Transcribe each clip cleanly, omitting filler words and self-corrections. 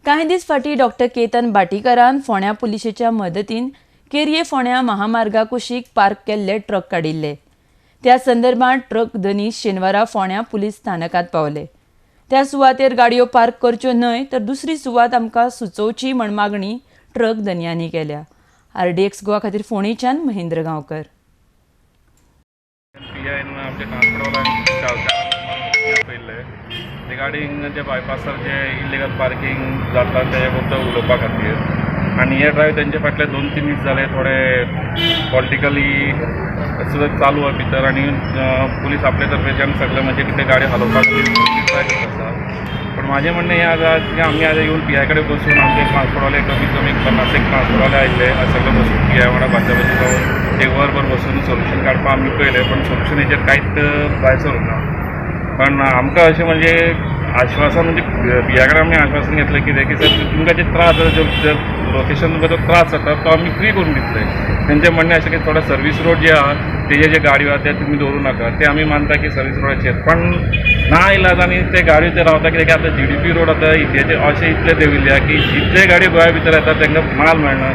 कांय दीस फाटीं डॉक्टर केतन भाटीकारान फोंड्या पुलिशेच्या मदतीन केरये फोंड्या महामार्गा कुशीक पार्क केल्ले ट्रक काडिल्ले. त्या संदर्भात ट्रक धनी शेनवारा फोंड्या पुलीस स्थानकात पावले. त्या सुवातेर गाडयो पार्क करच्यो न्हय तर दुसरी सुवात आमकां सुचोवची म्हण मागणी ट्रक धनयांनी केल्या. आरडीएक्स गोवा खातीर फोंडेच्यान महेंद्र गांवकर. पी आयन आमचे ट्रान्सपोर्टवाल्यांक पयल्ले रिगार्डींग जे बायपासार जे इलिगल पार्किंग जाता तेजे बद्दल उलोवपा खातीर. आनी हे ड्रायव्ह तेंचे फाटले 2-3 दीस जाले थोडे पॉलिटिकली सुद्दां चालू आहा भितर आनी पुलीस आपले तर्फेच्यान सगळे म्हणजे कितें गाडी हालोवपा खातीर ट्राय करत आसा. पण म्हाजें म्हणणें हें आसा की आमी आतां येवन पी I कडेन बसून आमचे ट्रान्सपोर्टवाले कमीत कमी 50 एक ट्रान्सपोर्टवाले आयिल्ले, सगळे बसून पी I वांगडा बाचाबाची जावन एक वरभर बसून सोल्युशन काडपाक आमी पळयलें, पण सोल्युशन हेचेर कांयच भायर सरूंक ना. पण आमकां अशें म्हणजे आश्वासन, म्हणजे पी I कडेन आमी आश्वासन घेतलें कितें की सर, तुमकां जे त्रास जाता, जे लोकेशन तुमकां जो त्रास जाता तो आमी फ्री करून दितले. तेंचें म्हणणें अशें की थोडो सर्वीस रोड जे आहा तेजे जे गाडयो आहा ते तुमी दवरूं नाका. ते आमी मानता की सर्वीस रोडाचेर, पण ना इलाज आनी ते गाडयो ते रावता. कित्याक की आतां जीडीपी रोड आतां इतल्याचे अशें इतले देंविल्ले आहा की जितले गाडयो गोंया भितर येता तांकां माल मेळना.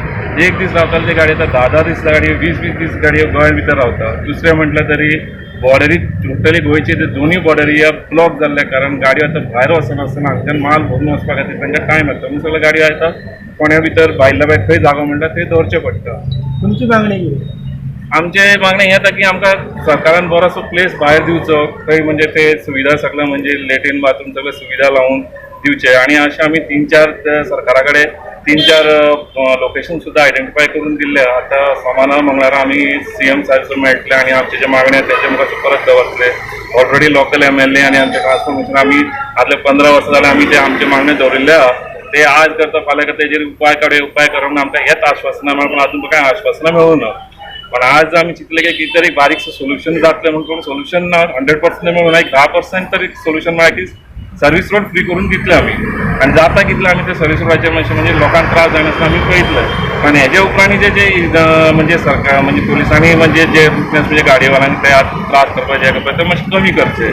एक दीस रावताले ते गाडी आतां 10-10 दीस गाडयो, 20-20 दीस गाडयो गोंया भितर रावता. दुसरें म्हटल्यार तरी बॉर्डरी टोटली गोंयची ते दोनूय बॉर्डरी ह्या ब्लॉक जाल्ल्या कारण गाडयो आतां भायर वचनासतना हांगच्यान माल भरून वचपा खातीर तांकां टायम येता, म्हणून सगळ्यो गाडयो येता फोंड्या भितर. भायल्या भायर खंय जागो म्हणटा थंय दवरचें पडटा. तुमची मागणी कितें? आमचे मागणें हें आतां की आमकां सरकारान बरोसो प्लेस भायर दिवचो खंय, म्हणजे ते सुविधा सगळें, म्हणजे लॅट्रीन बाथरूम सगळे सुविधा लावन दिवचे. आनी अशें आमी 3-4 सरकारा कडेन 3-4 लोकेशन सुद्दां आयडेंटिफाय करून दिल्ले. आतां सोमारा मंगळारा आमी सीएम साहेब मेळटले आनी आमचे जे मागणे आसा तेजे मुखार परत दवरतले. ऑलरेडी लोकल एमएलए आनी आमचे ट्रान्सफॉर्मेशन आमी आदले 15 वर्सां जाल्यार आमी ते आमचे मागणे दवरिल्ले आहा. ते आज करता फाल्यां करता तेजेर उपाय काडूया, उपाय करूं म्हणून आमकां हेच आश्वासनां मेळ्ळां, पूण आजून कांय आश्वासनां मेळूंक ना. पण आज आमी चिंतलें की कितें तरी बारीकसो सोल्युशन जातलें म्हणून, पूण सोल्युशन ना, 100% मेळूं ना, एक 10% तरी सोल्युशन मेळ्ळें की सर्वीस रोड फ्री करून दितले आमी. आनी जाता कितले आमी ते सर्वीस रोडाचेर मातशें म्हणजे लोकांक त्रास जायनासतना आमी पळयतले. पण हेजे उपरांत जे जे म्हणजे सरकार म्हणजे पुलिसांनी म्हणजे जे म्हणजे गाडयेवाल्यांनी ते त्रास करपाचे, हे करपाचे ते मातशें कमी करचे.